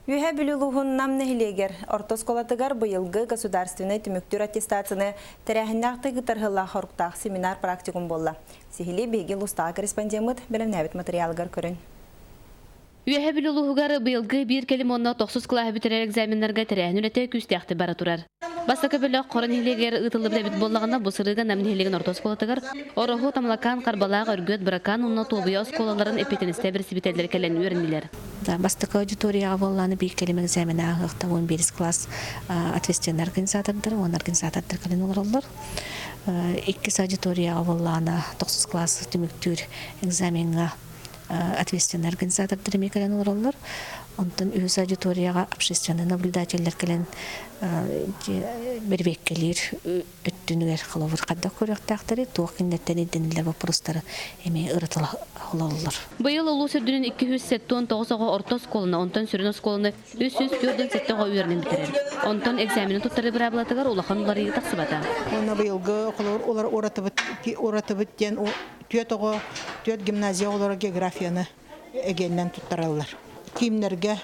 Үөһээ Бүлүү улууһун Нам нэһилиэгэр орто оскуолатыгар быйылгы государственнай түмүктүүр аттестацияны тэрээһиннээхтик ыытар сыаллаах-соруктаах семинар-практикум буолла. Сиһилии биһиги улуустааҕы корреспондеммыт бэлэмнээбит матырыйаалыгар көрүн. Үөһээ Бүлүү улууһугар быйылгы биир кэлим уонна тохсус кылааһы бүтэрэр экзаменнарга тэрээһин үлэтэ күүстээхтик бара турар. Бастакы бөлөх Хоро нэһилиэгэр ыытыллыбыт эбит буоллаҕына, бу сырыыга Нам нэһилиэгин орто оскуолатыгар Ороһу, Тамалакаан, Харбалаах, Өргүөт, Быракаан уонна Туобуйа оскуолаларын эппиэтинэстээх бэрэстэбиитэллэрэ кэлэн үөрэннилэр. Бастакы аудиторияҕа буоллааны биир кэлим экзамен ааһыахта 11 класс ответственный организатордар уонна организатордар кэлэн олороллор. Иккис аудиторияҕа буоллаана тохсус класс түмүктүүр экзамеҥҥа ответственный организатордар эмиэ кэлэн олороллор. Онтон үһүс аудиторияҕа общественный наблюдателлэр кэлэн бэрэбиэркэлиир өттүнүгэр холобур хайдах көрүөхтээхтэри, туох кинилэртэн ирдэниллэр боппуруостары эмиэ ырытылаллар. Быйыл улуус үрдүнэн 279 оҕо орто оскуоланы, онтон сүрүн оскуоланы 347 оҕо үөрэнэн бүтэрэр. Онтон экзамены туттарыы быраабылатыгар улахан уларыйыы тахсыбата. Уонна быйылгы холобур улар уратыбыт уратыбыт диэн түөрт оҕо түөрт гимназия оҕолоро географияны эгиэннэн туттараллар. Киимнэргэ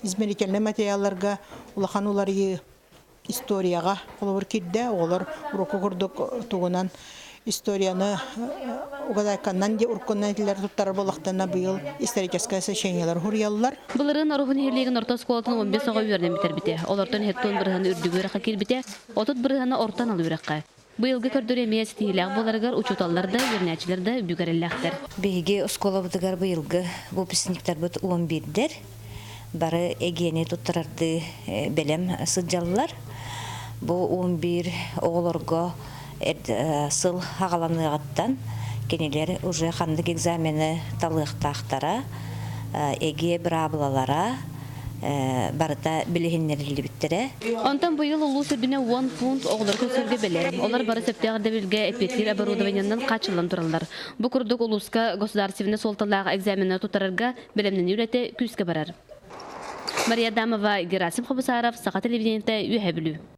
измерительнай материалларга улахан уларыйыы историяҕа холобур киирдэ. Оҕолор урукку курдук тугунан историяны угадайканнан дии уруккунан этилэр туттарар буоллахтарына быйыл историческое сочинениелар суруйаллар. Былырыын Ороһу нэһилиэгин орто оскуолатын 15 оҕо үөрэнэн бүтэрбитэ. Олортон 70 бырыһыаны үрдүк үөрэххэ киирбитэ, 30 бырыһыана орто анал үөрэххэ. Быйылгы көрдөрүү эмиэ ситиһиилээх буоларыгар учууталлар да, үөрэнээччилэр да бүк эрэллээхтэр. Биһиги оскуолабытыгар быйылгы выпускниктарбыт 11-дэр. Бары эгиэни туттарардыы бэлэм сылдьаллар. Бу 11 оҕолорго сыл аҕаланыаҕыттан кинилэр уже ханнык экзамены талыахтаахтара, эгиэ быраабылалара барыта билиһиннэриллибиттэрэ. Онтон быйыл улуус үрдүнэ 10 пункт оҕолору көрсөргө бэлэм. Олор бары сөптөөх ирдэбилгэ эппиэттиир оборудованиенан хааччыллан тураллар. Бу курдук улууска государственнай суолталаах экзамены туттарарга бэлэмнэнии үлэтэ күүскэ барар. Мария Адамова, Герасим Хобусаров, Саха телевидениетэ, Үөһэ Бүлүү.